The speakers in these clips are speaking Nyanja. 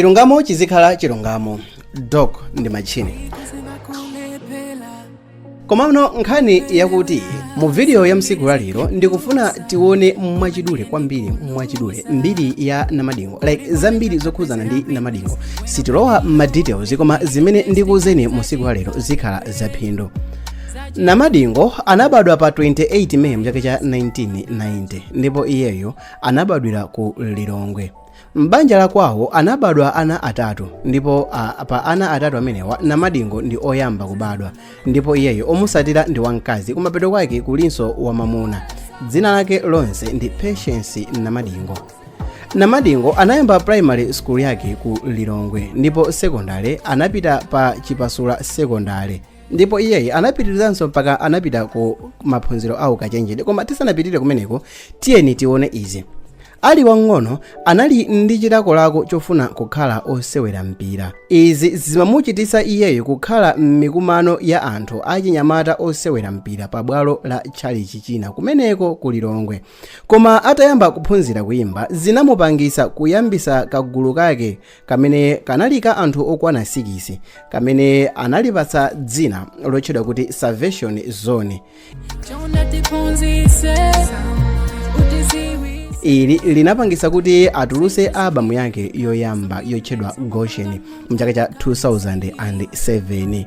Chilungamo chizikhala chilungamo, dog ndi machine. Komano nkhani yakuti mu video ya msiku lalero ndikufuna tione mwachidule kwambiri, mwachidule, mbiri ya Namadingo, like zambiri zokhuzana ndi Namadingo. Sitilowa ma details, koma zimene ndikuuzeni mu siku lalero zikhala zaphindu. Namadingo anabadwa pa 28 Meyi mchaka cha 1990 ndipo iyeyo anabadwira ku Lilongwe. M'banja la kwawo anabadwa ana atatu, ndipo pa ana atatu amenewa Namadingo ndi oyamba kubadwa, ndipo iyeyo omusatira ndi wamkazi, kumapeto kwake kulinso wamamuna. Dzina lake lonse ndi Patience Namadingo. Namadingo anayamba primary school yake ku Lilongwe ndipo secondary anapita pa Chipasula Secondary, ndipo iyeyi anapitirizanso mpaka anapita ku maphunziro awo kachenjede. Koma tisanapitirire kumeneko, tiyeni tione izi. Ali wang'ono anali ndi chilakolako chofuna kukhala osewera mpira. Izi zimamuchititsa iyeyo kukhala m'mikumano ya anthu achinyamata osewera mpira pabwalo la tchalichi china kumeneko ku Lilongwe. Koma atayamba kuphunzira kuyimba, zinamupangisa kuyambisa kagulu kake kamene kanali ka anthu okwana 6, kamene analipatsa dzina lotchedwa kuti Salvation Zone. Chonatiphunzise utiziwise. Ili linapangisa kuti atuluse albamu yake yoyamba yotchedwa Goshen mchaka cha 2007.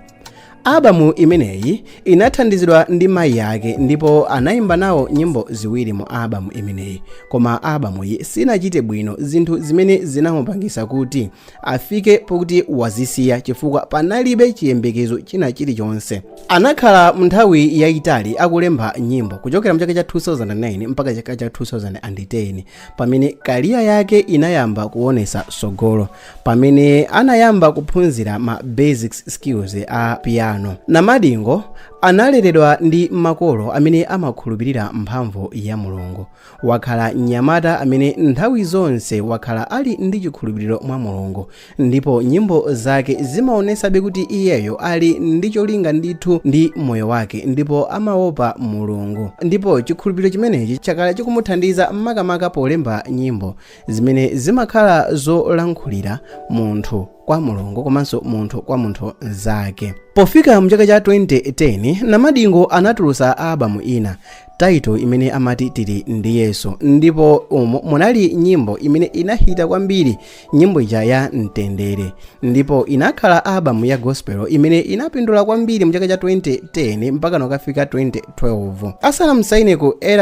Albamu imeneyi inathandizidwa ndi mayi ake ndipo anayimba nawo nyimbo ziwiri mu albamu imeneyi. Koma albamuyi sinachite bwino, zinthu zimene zinamupangisa kuti afike pokuti wazisiya chifukwa panalibe chiyembekezo china chilichonse. Anakhala nthawi yayitali akulemba nyimbo kuchokera mchaka cha 2009 mpaka chaka cha 2010, pamene career yake inayamba kuonesa sogolo, pamene anayamba kuphunzira ma basic skills a piano. Namadingo analeredwa ndi makolo amene amakhulupirira mphamvu ya Mulungu. Wakhala mnyamata amene nthawi zonse wakhala ali ndi chikhulupiriro mwa Mulungu, ndipo nyimbo zake zimaonesabe kuti iyeyo ali ndi cholinga ndithu ndi moyo wake ndipo amaopa Mulungu, ndipo chikhulupiriro chimenechi chakhala chikumuthandiza makamaka polemba nyimbo zimene zimakhala zolankhulira munthu kwa Mulungu komanso munthu kwa munthu zake. Pofika mchaka cha 2010, Namadingo anatulutsa albamu ina, title imene amati Tili Ndi Yesu, ndipo umo munali nyimbo imene inahita kwambiri, nyimbo ija ya Mtendere, ndipo inakhala albamu ya gospel imene inapindula kwambiri mchaka cha 2010 mpaka nokafika 2012 asanamsaine ku Era.